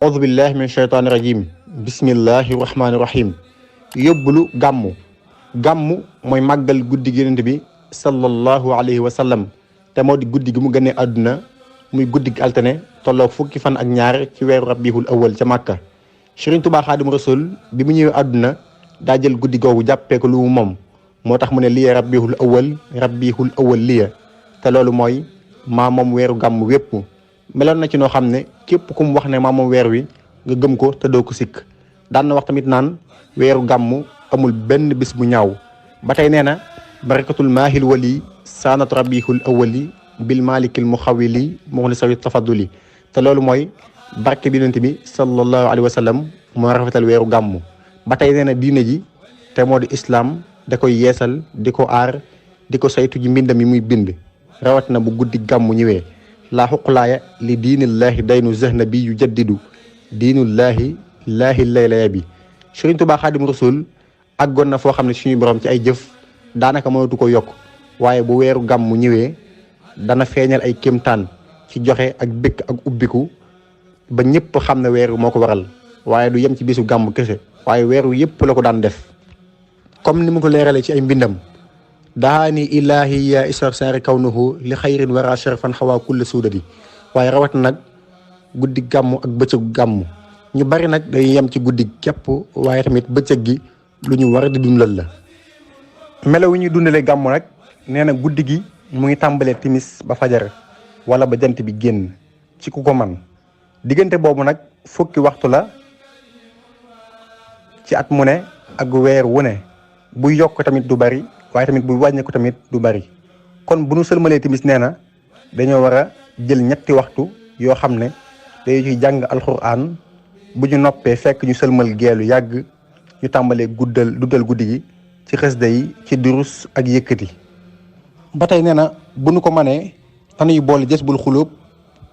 audu billahi min sheytaani rajim bismillahi rahmaani rahim yóbbulu gàmmu mooy màggal guddi gi Yonent bi sallallahu alayhi wa sallam te moo di guddi gi mu gënee àdduna muy guddi gi altine tolloog fukki fan ak ñaar ci weeru rabiihul awwal ca Màkka. Sëriñ Tuubaa Xaadimu Rasuul bi mu ñëwee àdduna daa jël guddi googu jàppee ko lu mu moom moo tax mu ne liya rabiihul awwal liya te loolu mooy maa moom weeru gàmm wépp. meloon na ci noo xam ne képp ku mu wax ne maa moom weer wi nga gëm ko te doo ko sikk. daan na wax tamit naan weeru gàmm amul benn bis bu ñaaw ba tey nee na barakatul maahil wali saanat rabiihul awwali bil malikil muxawili muxli sawi tafaduli te loolu mooy barke bi Yonent bi sallallahu alayhi wa sallam moo rafetal weeru gàmm. ba tey nee na diine ji te moo di islaam da koy yeesal di ko aar di ko saytu ji mbindam yi muy bind rawat na bu guddi gàmm ñëwee. laa xuqlaaya li diinillaahi daynu zahna bi yu jaddidu diinullaahi laahi laylaya bi. Sëriñ Tuubaa Xaadimu Rasuul àggoon na foo xam ne suñu borom ci ay jëf daanaka mënatu ko yokk waaye bu weeru gàmmu ñëwee dana feeñal ay kéemtaan ci joxe ak bëkk ak ubbiku ba ñëpp xam ne weeru moo ko waral waaye du yem ci bisu gàmmu kese waaye weeru yëpp la ko daan def comme ni mu ko leeralee ci ay mbindam. daani ilaahi ya isar saari kawnuhu li xayrin wara sharafan xawaa kulle suudadi waaye rawat nag guddi gàmmu ak bëccëgu gàmmu ñu bari nag day yem ci guddi képp waaye tamit bëccëg gi lu ñu war di dundal la. melo wi ñuy dundalee gàmmu nag nee na guddi gi mu ngi tàmbalee timis ba fajar wala ba jant bi génn ci ku ko man diggante boobu nag fukki waxtu la ci at mu ne ak weer wu ne buy yokk tamit du bari waaye tamit bu wàññeeku tamit du bari kon bu nu sëlmalee timis nee na dañoo war a jël ñetti waxtu yoo xam ne dañu ciy jàng alxuraan bu ñu noppee fekk ñu sëlmal geelu yàgg ñu tàmbalee duddal guddi gi ci xasida yi ci durus ak yëkkati. ba tey nee na bu nu ko mënee dañuy boole Jazbul Xuluub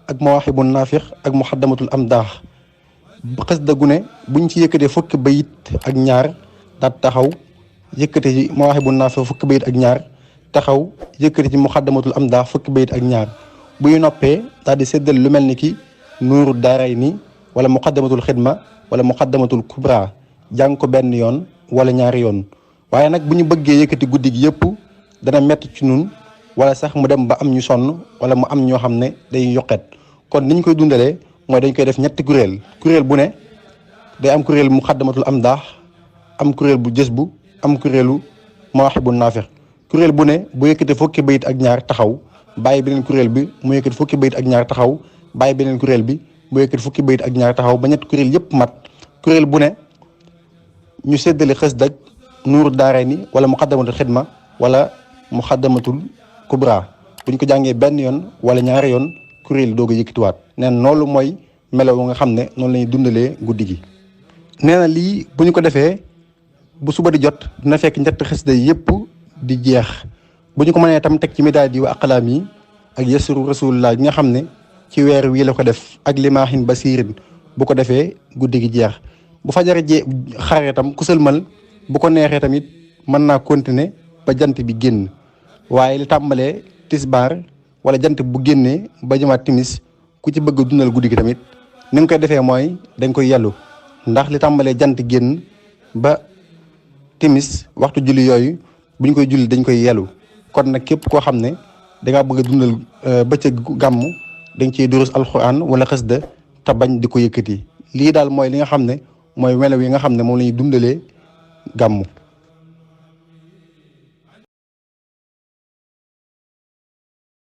ak Mawaahibun Naafix ak Muxaddamatul Amdaax xasida gu ne buñ ci yëkkatee fukki bayit ak ñaar daat taxaw yëkkati ci Mawaahibun Naafi fukki bayit ak ñaar taxaw yëkkati ci Muxaddamatul Amdaax fukki bayit ak ñaar bu ñu noppee daal di séddal lu mel ni ki Nuuru Daarayni wala Muxaddamatul Xidma wala Muxaddamatul Kubra jàng ko benn yoon wala ñaari yoon. waaye nag bu ñu bëggee yëkkati guddi gi yëpp dana metti ci nun wala sax mu dem ba am ñu sonn wala mu am ñoo xam ne day yokket kon niñ koy dundalee mooy dañ koy def ñetti kuréel bu ne day am kuréel Muxaddamatul Amdaax am kuréel bu Jazbu am kuréelu Mawaahibun Naafix kuréel bu ne bu yëkkati fukki bayit ak ñaar taxaw bàyyi beneen kuréel bi mu yëkkati fukki bayit ak ñaar taxaw bàyyi beneen kuréel bi mu yëkkati fukki bayit ak ñaar taxaw ba ñetti kuréel yëpp mat kuréel bu ne ñu séddale xasida ak Nuuru Daarayni wala Muxaddamatul Xidma wala Muxaddamatul Kubra bu ñu ko jàngee benn yoon wala ñaari yoon kuréel doog a yëkkatiwaat nee na loolu mooy melo nga xam ne noonu la ñuy dundalee guddi gi. nee na lii bu ñu ko defee bu suba di jot dina fekk ñetti xasida yëpp di jeex bu ñu ko mënee tam teg ci midaad yi wa aqlaam yi ak yasru rasulullah gi nga xam ne ci weer wii la ko def ak limaahin basirin bu ko defee guddi gi jeex bu fajar xaree tam ku sëlmal bu ko neexee tamit mën naa continuer ba jant bi génn waaye li tàmbalee tisbaar wala jant bu génnee ba jëmaat timis ku ci bëgg dundal guddi gi tamit ni nga koy defee mooy dañ koy yellu ndax li tàmbalee jant génn ba timis waxtu julli yooyu buñ koy julli dañ koy yelu kon nag képp koo xam ne dangaa bëgg a dundal bëccëg gàmm dañ ciy durus alxuraan wala xasida te bañ di ko yëkkati lii daal mooy li nga xam ne mooy melaw yi nga xam ne moom la ñuy dundalee gàmm.